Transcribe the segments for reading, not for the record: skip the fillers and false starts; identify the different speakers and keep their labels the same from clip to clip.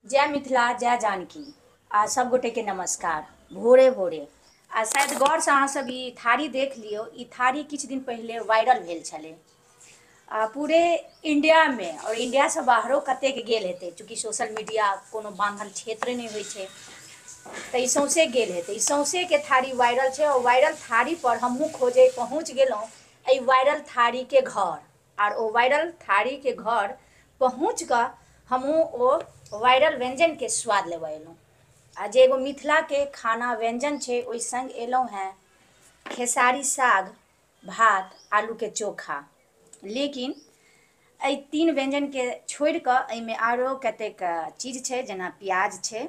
Speaker 1: जय मिथिला जय जानकी आ सब गोटे के नमस्कार। भोरे भोरे आ शायद गौर से अहाँ सब ई थारी देख लियौ। ई थारी किछु दिन पहिले वायरल भेल छलै आ पूरे इंडिया में और इंडिया से बाहरो कतेक गेल हेतै, चूँकि सोशल मीडिया कोनो बान्हल क्षेत्र नहि होइ छै तऽ ई सौंसे गेल हेतै। ई सौंसे के थारी वायरल छै और वायरल थारी पर हमहूँ खोजे पहुँच गेलहुँ एहि वायरल थारी के घर। आर ओ वायरल थारी के घर पहुँच कऽ हमहूँ ओ वायरल व्यंजन के स्वाद लेबऽ एलहुँ। आ जे एगो मिथिला के खाना व्यंजन छै ओहि संग एलहुँ हेँ खेसारी साग भात आलू के चोखा। लेकिन एहि तीन व्यंजन के छोड़ि कऽ एहिमे आरो कतेक चीज छै, जेना प्याज छै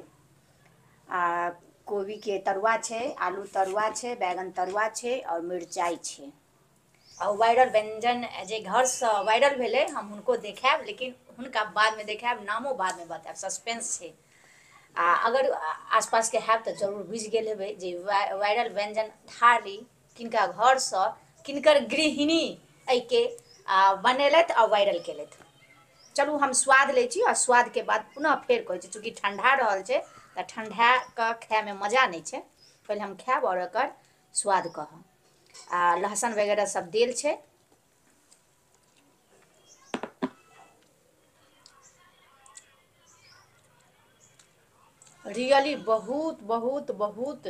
Speaker 1: आ कोबी के तरुआ छै, आलू तरुआ छै, बैगन तरुआ छै और मिरचाइ छै। आ वायरल व्यंजन जे घरसँ वायरल भेलै हम हुनको देखायब, लेकिन हुनका बादमे देखायब, नामो बादमे बतायब, सस्पेंस छै। आ अगर आसपासके हैब तऽ जरूर बुझि गेल हेबै जे वायरल व्यंजन थाली किनका घरसँ किनकर गृहिणी एहिके बनेलथि आ वायरल केलथि। चलू हम स्वाद लै छी आ स्वादके बाद पुनः फेर कहै छी, चूँकि ठंडा रहल छै तऽ ठंडा कऽ खायमे मजा नहि छै, पहिले हम खायब आओर एकर स्वाद कहब। आ लहसुन वगैरह सब देल छै। रियली बहुत बहुत बहुत,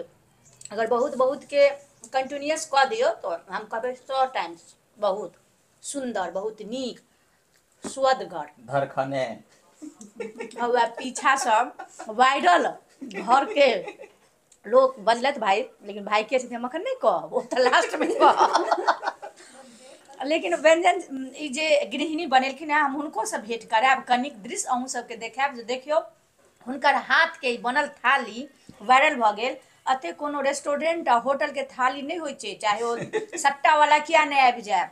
Speaker 1: अगर बहुत बहुत के कंटिन्यूअस कऽ दियौ तऽ हम कहबै 100 टाइम्स बहुत सुन्दर, बहुत नीक, स्वदगर।
Speaker 2: धरखने
Speaker 1: वएह पीछा सब वायरल घर के लोक बजलथि भाई, लेकिन भाई के छथिन हम अखन नहि कहब, ओ तऽ लास्ट मे कहब। लेकिन व्यंजन ई जे गृहिणी बनेलखिन हेँ हम हुनको से भेंट करायब, कनिक दृश्य अहूँ सबके देखायब जे देखियौ हुनकर हाथ के बनल थाली वायरल भऽ गेल। एते कोनो रेस्टोरेंट आ होटल के थाली नहि होइ छै, चाहे ओ सट्टा वाला किया नहि आबि जाय।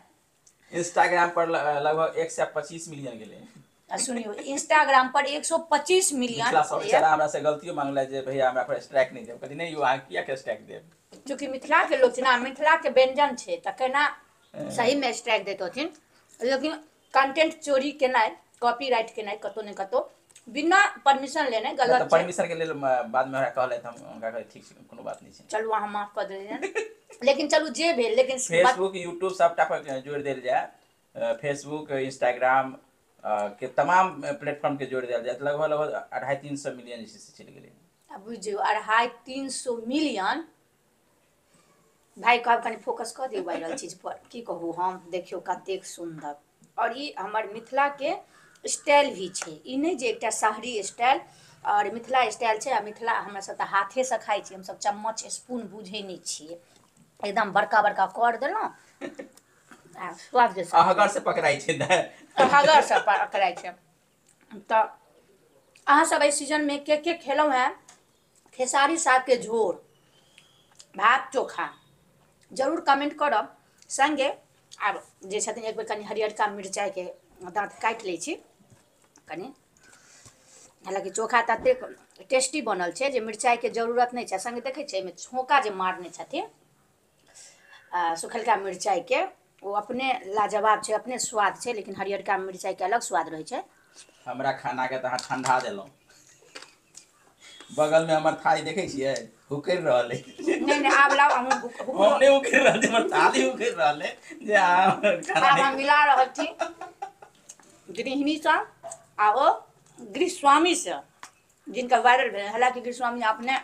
Speaker 2: इंस्टाग्राम पर लगभग 125 मिलियन गेलै।
Speaker 1: आ सुनियौ, इंस्टाग्राम पर 125 मिलियन।
Speaker 2: मिथिला सब बेचारा हमरा से गलतियो मांगला जे भैया हमरा पर स्ट्राइक नहि देब। कहली नहि यौ, अहाँ किया के स्ट्राइक देब?
Speaker 1: चूँकि मिथिला के लोक छै ना, मिथिला के व्यंजन छै तऽ केना सही में स्ट्राइक दैतथिन। लेकिन कंटेंट चोरी केनाइ, कॉपीराइट केनाइ कतौ ने कतौ बिना परमिशन लेने गलत छै।
Speaker 2: परमिशन के लेल बाद में हमरा कहलथि, हम हुनका कहलियै ठीक छै, कोनो बात नहि छै,
Speaker 1: चलू अहाँ माफ कऽ देलियनि। लेकिन चलू जे भेल, लेकिन
Speaker 2: फेसबुक यूट्यूब सबटा पर जोड़ि देल जाय, फेसबुक इंस्टाग्राम के तमाम प्लेटफॉर्म के जोड़ि देल जाय तऽ लगभग लगभग 250-300 मिलियन जे छै से चलि गेलै।
Speaker 1: आ बुझियौ 250-300 मिलियन। भाई कहब कनि फोकस कऽ दियौ वायरल चीज पर, की कहू हम, देखियौ कतेक सुन्दर। और ई हमर मिथिला के स्टाइल भी छै, ई नहि जे एकटा शहरी स्टाइल और मिथिला स्टाइल छै। आ मिथिला हमरा सब तऽ हाथे से खाइ छी, हमसब चम्मच स्पून बुझै नहि छियै, एकदम बड़का बड़का कर देलहुँ आ स्वाद के साथ।
Speaker 2: अहगर से पकड़ाइ छै,
Speaker 1: अहगर से पकड़ाइ छै। तऽ अहाँ सब एहि सीजन में के के खेलहुँ हैं खेसारी साग के झोर भात चोखा, जरूर कमेंट करब। संगे आब जे छथिन एक बेर कनि हरियरका मिरचाइके दाँत काटि लै छी कनि, हालाँकि चोखा ततेक टेस्टी बनल छै जे मिरचाइके जरूरत नहि छै। संगे देखै छियै एहिमे छौंका जे मारने छथिन सुखलका मिरचाइके, ओ अपने लाजवाब छै, अपने स्वाद छै, लेकिन हरियरका मिरचाइके अलग स्वाद रहै छै।
Speaker 2: हमरा खानाके तऽ अहाँ ठंडा देलहुँ, बगल में हमर थाली देखै छियै हुकरि रहल है।
Speaker 1: नहीं नहीं, आब लाउ, हम
Speaker 2: हम नहीं उखड़ रहल छी, हमर थाली उखड़ रहल है जे अहाँ खाना।
Speaker 1: आब हम मिला रहल छी गृहिणीसँ आ ओ गृहस्वामीसँ जिनका वायरल भेल। हालाँकि गृहस्वामी अपने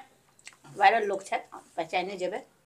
Speaker 1: वायरल लोक छथि, पहचाने जेबै।